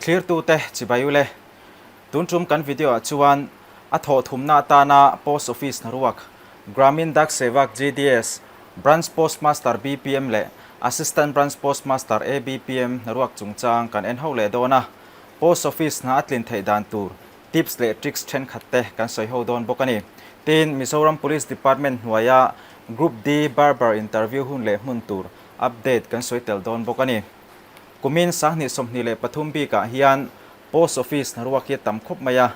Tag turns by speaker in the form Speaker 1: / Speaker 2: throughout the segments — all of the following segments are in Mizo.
Speaker 1: Thlirtute chibai ule. Tun tum kan video ah chuan a thawh thumna atana Post Office hnaruak, Gramin Dak Sevak, GDS, Branch Postmaster, BPM, leh Assistant Branch Postmaster, ABPM, hnaruak chungchang kan en ho leh dawn a. Post Office hna a tlin theih dan tur tips leh tricks thenkhat te kan sawi ho dawn bawk a ni. Tin, Mizoram Police Department hnuaia Group D Barber interview hun leh hmun tur update kan sawi tel dawn bawk a ni. Kumin 2023 bikah hian Post Office hnaruak hi a tam khawp mai a.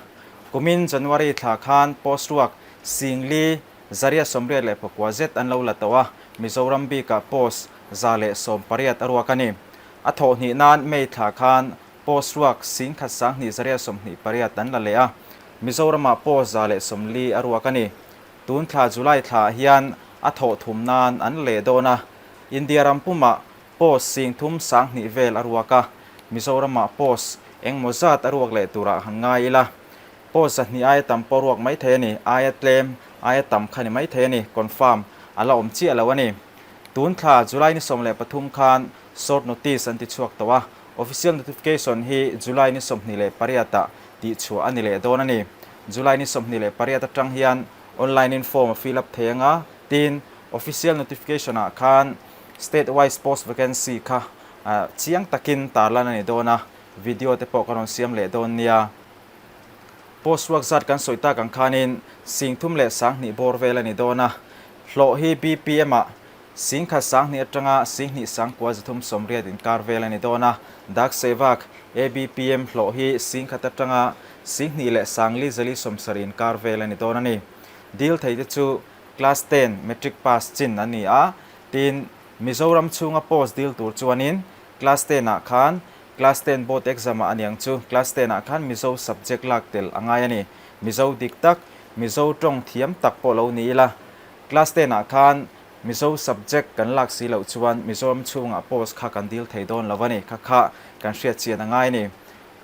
Speaker 1: Kumin January thla khan post ruak Singli, 189 zet an lo la tawh a, Mizoram bikah post 118 a ruak a ni. A thawh hnih nan May thla khan post ruak 10,000 128 an la leh a, Mizoramah post 140 a ruak a ni. Tun thla July thlaah hian a thawh thum nan an leh dawn a, India ram pumah post 32,000 vel a ruak a, Mizoramah post engmaw zat a ruak leh turah han ngai ila. Post 200 aia tam pawh ruak mai thei a ni, aia tlem, aia tam kha ni mai thei a ni, confirm a la awm chiah lo a ni. Tun thla July ni 13 khan short notice an ti chhuak tawh a, official notification hi July ni 28 ah tih chhuah a ni leh dawn a ni. July ni 28 atang hian online in form a fill up thei anga, tin official notification ah khan state wise post vacancy kha chiang takin tarlan a ni dawn a, video te pawh ka rawn siam leh dawn nia. Post ruak zat kan sawi tak ang khanin 32,000 bawr vel a ni dawn a, hlawh hi BPM ah 10,020 atanga 29,380 inkar vel a ni dawn a, Dak Sevak, ABPM, hlawh hi 10,000 atanga 24,470 inkar vel a ni dawn a ni. Dil thei te chu Class 10 Matric pass chin an ni a, tin Mizoram chhunga post dil tur chuanin Class 10 ah khan Class 10 board exam ah aniang chu Class 10 ah khan Mizo subject lak tel a ngai a ni. Mizo dik tak, Mizo tawng thiam tak pawh lo ni ila. Class 10 ah khan Mizo subject kan lak si loh chuan Mizoram chhungah post kha kan dil thei dawn lo a ni. Kha kha kan hriat chian a ngai a ni.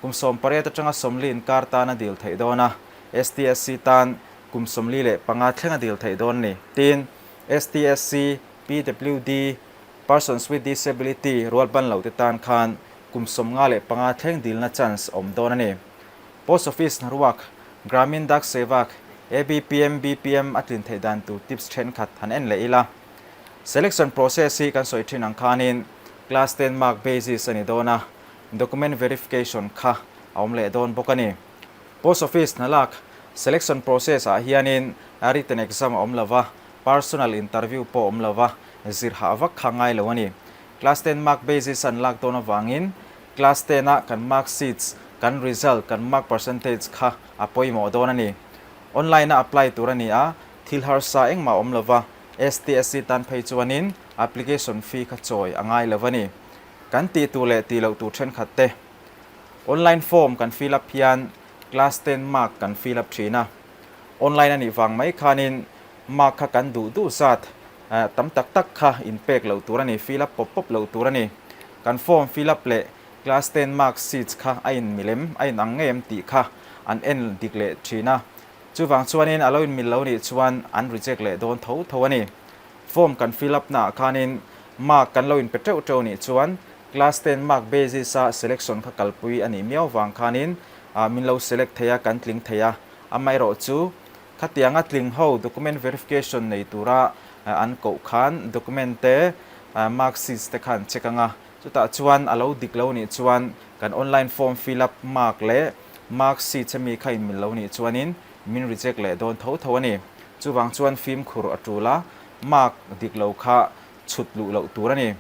Speaker 1: Kum 18 atanga 40 inkar tan a dil theih dawn a, STSC tan kum 45 thleng a dil theih dawn a ni. Tin, STSC, PWD, Persons with Disability, rual ban loh te tan khan kum 55 thleng dilna chance awm dawn a ni. Post Office hnaruak, Gramin Dak Sevak, ABPM, BPM a tlin theih dan tur tips thenkhat han en leh ila. Selection process hi kan sawi thin ang khanin Class 10 mark basis a ni dawn a, document verification kha a awm leh dawn bawk a ni. Post Office hnalak selection process ah hianin written exam a awm lova, personal interview pawh awm lova, zir hah vak kha ngai lo a ni. Class 10 mark basis an lak dawn avangin Class 10 a kan mark sheets, kan result, kan mark percentage kha a pawimawh dawn a ni. Online a apply tur a ni a, thil harsa engmah awm lova, STSC tan phei chuanin application fee kha chawi a ngai lo a ni. Kan tih tur leh tih loh tur thenkhat te. Online form kan fill up hian Class 10 mark kan fill up thin a. Online a nih vang mai khanin mark kha kan duh duh zat tam tak tak kha in pek loh tur a ni, fill up pawp pawp loh tur a ni. Kan form fill up leh Class 10 mark sheets kha a in milem, a in ang ngei em tih kha an en dik leh thin a. Chuvang chuanin a lo in mil lo nih chuan an reject leh dawn tho tho a ni. Form kan fill up naah khanin mark kan lo in pe teuh teuh nih chuan Class 10 mark basis a selection kha kalpui a nih miau vang khanin min lo select thei a, kan tling thei a. Amaherawh chu khatianga tling ho document verification nei tura an koh khan document te mark sheets te kha an check ang a, chutah chuan a lo dik lo nih chuan kan online form fill up mark leh mark sheets ami kha inmil lo nih chuanin min reject leh dawn tho tho a ni. Chuvang chuan fimkhur a tul a, mark dik lo kha chhut luh loh tur a ni.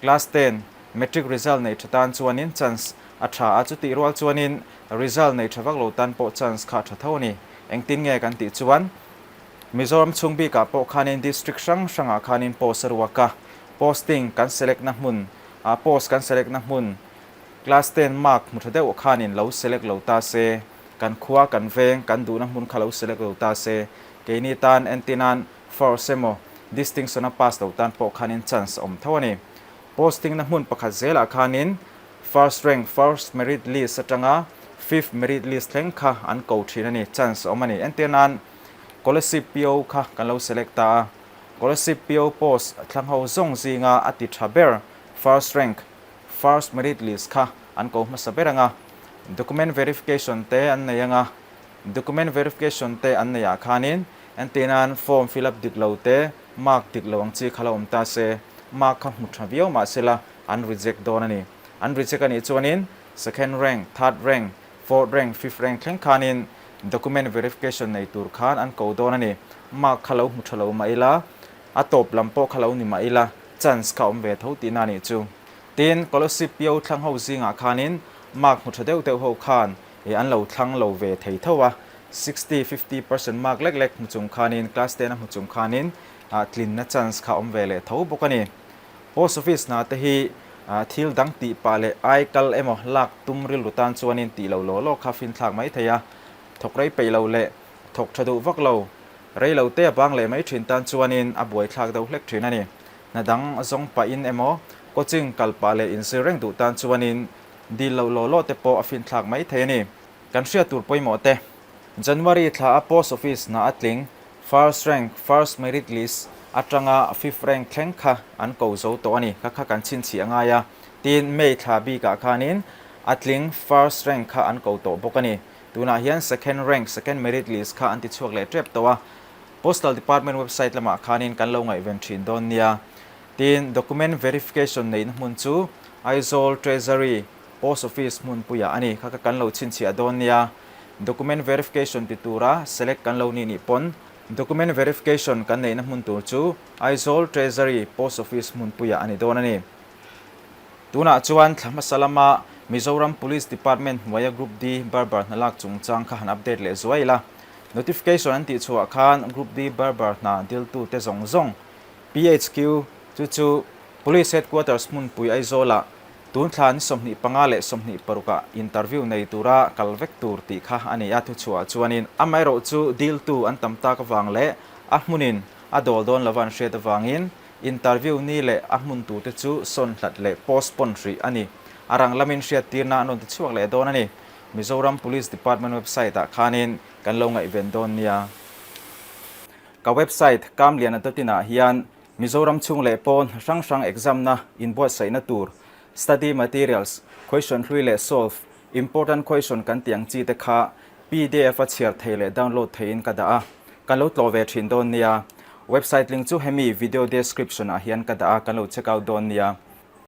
Speaker 1: Class 10 matric result nei tha tan chuanin chance a tha a, chutih rual chuanin result nei tha vak lo tan pawh chance kha a tha tho a ni. Engtin nge kan tih chuan Mizoram chhung bikah pawh khanin district hrang hrangah khanin post a ruak a, posting kan select na hmun, post kan select na hmun class 10 mark hmu tha deuh khanin lo select lo ta se, kan khua kan veng kan duhna hmun kha lo select lo ta se, keini tan entinan First emaw distinction a pass lo tan pawh khanin chance a awm tho a ni. Posting na hmun pakhat zelah khanin first rank, first merit list atanga fifth merit list thleng kha an ko thin a ni, chance a awm a ni. Entir nan Kolasib PO kha kan lo select ta a, Kolasib PO post thlang ho zawng zinga a ti tha ber first rank, first merit list kha an ko hmasa ber ang a. Document verification te an nei anga, document verification te an neih ah khanin entirnan form fill up dik lo te, mark dik lo ang chi kha la awm ta se, mark kha hmu tha viau mah sela an reject dawn a ni. An reject a nih chuanin second rank, third rank, fourth rank, fifth rank thleng khanin document verification nei tur khan an ko dawn a ni. Mark kha lo hmu tha lo mah ila, a tawp lam pawh kha lo ni mah ila chance kha awm ve tho tihna a nih chu. Tin, Kolosip Pio thlang ho zingah khanin mark hmu tha deuh deuh ho khan ih an lo thlang lo ve thei tho a, 60, 50 percent mark lek lek hmu chung khanin class ten a hmu chung khanin ah tlinna chance kha awm ve leh tho bawk a ni. Post office hna te hi ah thil dang tih pah leh ai kal emaw lak tum rilru tan chuanin tih lo law law kha finthlak mai thei a, thawk rei peih lo leh thawk tha duh vak lo rei lo te a bang leh mai thin tan chuanin a buaithlak deuh hlek thin a ni. Hna dang zawng pahin emaw coaching kal pah leh inzir reng duh tan chuanin dil loh law law te pawh a finthlak mai thei a ni. Kan hriat tur pawimawh te, January thla a Post Office hna a tling, First Rank, First Merit List, atanga Fifth Rank thleng kha an ko zo tawh a ni. Kha kha kan chhinchhiah ngai a. Tin, May thla bikah khanin a tling First Rank kha an ko tawh bawk a ni. Tunah hian Second Rank, Second Merit List kha an ti chhuak leh tep tawh a. Postal Department website lamah khanin kan lo ngaihven thin dawn nia. Tin, document verification neihna hmun chu Aizawl Treasury Post Office hmunpuiah a ni. Kha kha kan lo chhinchhiah dawn nia. Document verification ti tura select kan lo nih nih pawn document verification kan neihna hmun tur chu Aizawl Treasury Post Office hmunpuiah a ni dawn a ni. Tunah chuan thla hmasa lama Mizoram Police Department hnuaia Group D Barber hna lak chungchang kha han update leh zuai ila. Notification an tih chhuah khan Group D Barber hna diltute zawng zawng PHQ chu chu Police Headquarters hmunpui Aizawlah tun thla ni 25 leh 26 ah interview nei tura kal vek tur tih kha a ni a thuchhuah chuanin amaherawh chu diltu an tam tak avang leh a hmunin a dawl dawn lova an hriat avangin Interview ni leh a hmun turte chu sawn hlat leh postpone hrih a ni. A rang lamin hriattirna an rawn ti chhuak leh dawn a ni. Mizoram Police Department website ah khanin kan lo ngaihven dawn nia. Ka website Kamliana dot in ah hian Mizoram chhung leh pawn hrang hrang exam na inbuatsaihna tur study materials, question hlui leh solve, Important question kan tih ang chi te kha pdf a chhiar thei leh download theiin ka dah a, kan lo tlawh ve thin dawn nia. Website link chu hemi video description ah hian ka dah a, kan lo check out dawn nia.